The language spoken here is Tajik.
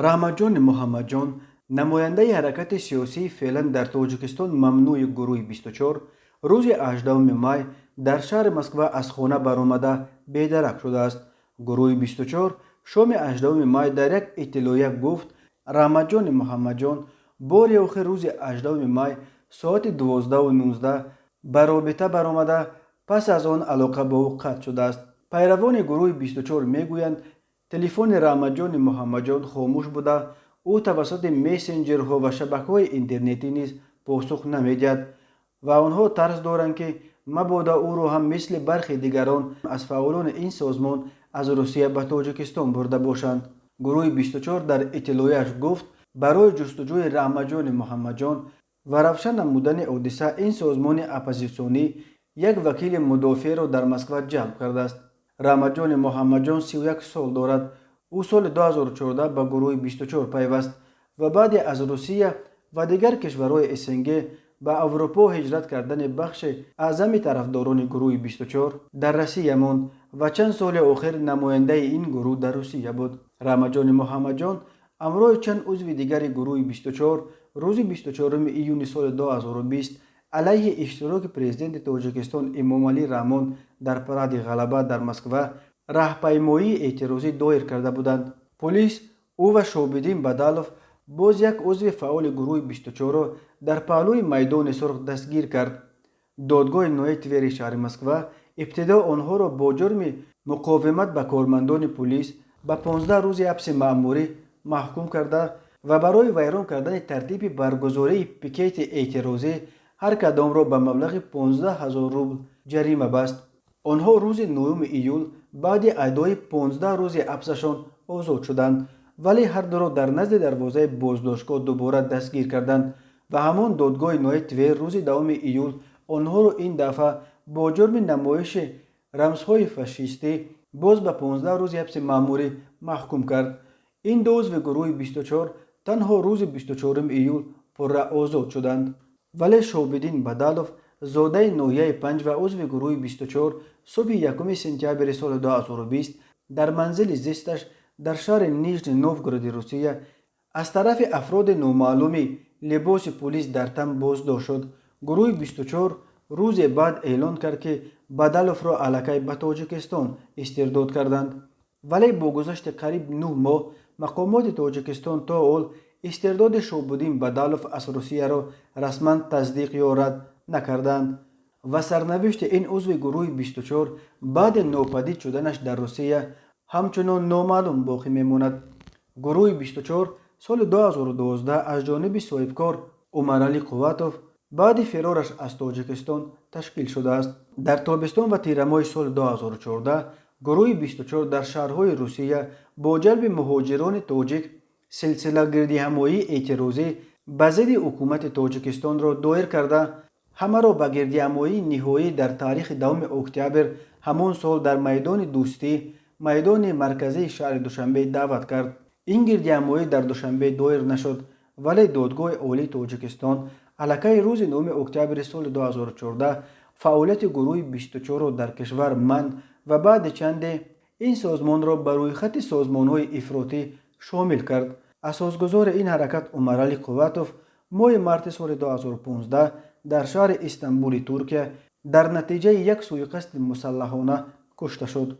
Раҳматҷони Муҳаммадҷон, намояндаи ҳаракати сиёсии феълан дар Тоҷикистон мамнӯи гурӯҳи 24, рӯзи 18 май дар шаҳри Москва аз хона баромада, бедарак шудааст. Гурӯҳи 24 шоми 18 май дар як иттилоия гуфт, Раҳматҷони Муҳаммадҷон бори охир рӯзи 18 май соати 12:19 ба робита баромада, пас аз он алоқа бо ӯ қатъ шудааст. Пайравони гурӯҳи 24 мегӯянд, телефони Раҳматҷони Муҳаммадҷон хомӯш буда, ӯ тавассути мессенҷерҳо ва шабакаҳои интернетӣ низ посух намедиҳад ва онҳо тарс доранд, ки мабодо ӯро ҳам мисли бархи дигарон аз фаъолони ин созмон аз Русия ба Тоҷикистон бурда бошанд. Гурӯҳи 24 дар иттилоияш гуфт, барои ҷустуҷӯи Раҳматҷони Муҳаммадҷон ва равшан намудани ҳодиса ин созмони оппозитсионӣ як вакили мудофеъро дар Москва ҷалб кардааст. Раҳматҷони Муҳаммадҷон 31 сол дорад. Ӯ соли 2014 ба гурӯҳи 24 пайваст ва баъде аз Русия ва дигар кишварҳои СНГ ба Аврупо ҳиҷрат кардани бахши аъзами тарафдорони гурӯҳи 24 дар Россия монд ва чанд соли охир намояндаи ин гурӯҳ дар Русия буд. Раҳматҷони Муҳаммадҷон ҳамроҳи чанд узви дигари гурӯҳи 24 рӯзи 24 июни соли 2020 алайҳи иштироки президенти Тоҷикистон Эмомалӣ Раҳмон дар паради Ғалаба дар Москва раҳпаймоии эътирозӣ доир карда буданд. Полис ӯ ва Шобиддин Бадалов, боз як узви фаъоли гурӯҳи 24-ро, дар паҳлӯи Майдони Сурх дастгир кард. Додгоҳи ноҳияи Твери шаҳри Москва ибтидо онҳоро бо ҷурми муқовимат ба кормандони пулис ба 15 рӯзи ҳабси маъмурӣ маҳкум карда ва барои вайрон кардани тартиби баргузории пикети эътирозӣ ҳар кадомро ба маблағи 15 ҳазор рубл ҷарима баст. Онҳо рӯзи 9 июл баъди адои 15 рӯзи ҳабсашон озод шуданд, вале ҳардуро дар назди дарвозаи боздоштгоҳ дубора дастгир карданд ва ҳамон додгоҳи ноҳияи Твер рӯзи 10 июл онҳоро ин дафъа бо ҷурми намоиши рамзҳои фашистӣ боз ба 15 рӯзи ҳабси маъмурӣ маҳкум кард. Ин ду узви гурӯҳи 24 танҳо рӯзи 24 июл пурра озод шуданд. Вале Шобиддин Бадалов, зодаи ноҳияи Панҷ ва узви гурӯҳи 24, субҳи 1 сентябри соли 2020 дар манзили зисташ дар шаҳри Нижний Новгороди Русия аз тарафи афроди номаълуми либоси пулис дар тан боздошт шуд. Гурӯҳи 24 рӯзе баъд эълон кард, ки Бадаловро аллакай ба Тоҷикистон истирдод карданд. Вале бо гузашти қариб 9 моҳ мақомоти Тоҷикистон то ҳол истирдоди Шобуддин Бадалов аз Русияро расман тасдиқ ё рад накарданд ва сарнавишти ин узви гурӯҳи 24 баъди нопадид шуданаш дар Русия ҳамчунон номаълум боқӣ мемонад. Гурӯҳи 24 соли 2012 аз ҷониби соҳибкор Умаралӣ Қувватов баъди фирораш аз Тоҷикистон ташкил шудааст. Дар тобистон ва тирамоҳи соли 2014 гурӯҳи 24 дар шаҳрҳои Русия бо ҷалби муҳоҷирони тоҷик силсила гирдиҳамоии эътирозӣ ба зидди ҳукумати Тоҷикистонро доир карда, ҳамаро ба гирдиҳамоии ниҳоӣ дар таърихи 10 октябр ҳамон сол дар Майдони Дӯстӣ, майдони марказии шаҳри Душанбе, даъват кард. Ин гирдиҳамоӣ дар Душанбе доир нашуд, вале Додгоҳи Олии Тоҷикистон аллакай рӯзи 9 октябри соли 2014 фаъолияти гурӯҳи 24-ро дар кишвар манъ ва баъди чанде ин созмонро ба рӯйхати созмонҳои ифротӣ шомил кард. Асосгузори ин ҳаракат Умаралӣ Қувватов моҳи марти соли 2015 дар шаҳри Истанбули Туркия дар натиҷаи як сӯиқасди мусаллаҳона кушта шуд.